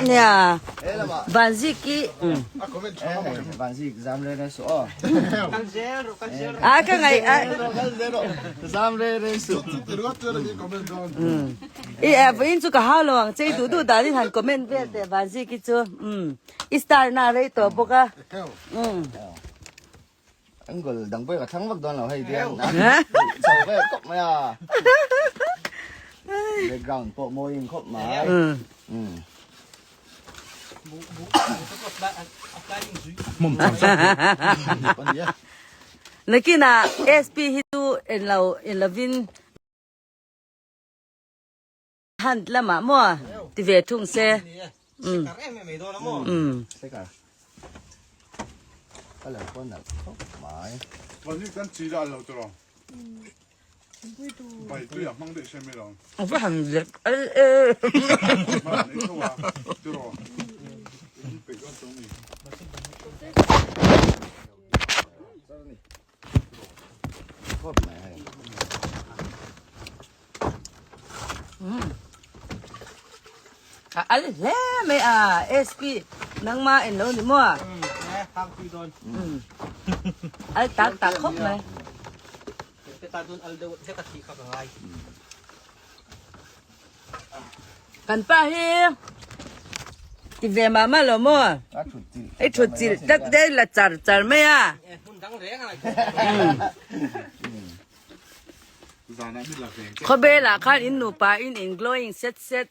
Nia Vanziki a ka ngai a i e vawiin chu ka hau lo ang che i duh duh danin han comment vel teh Vanziki chu i star na rei tawh bawk a. Angle dang pawh ka thlang vak dawn lo hei tiang chho vel khawp mai a background pawh mawi in khawp mai Nakinah SP hi chu en lo en lovin Hunt lamah maw ti ve thung se. A va han lek al e. A al hle mai a SP nangma en lo ni maw? Al tak tak khawp mai. Kan pa hi ti ve mah mah lo maw? I thut chilh tak te la char char mai a. Khawvel ah khan in nupa in in glowing set set.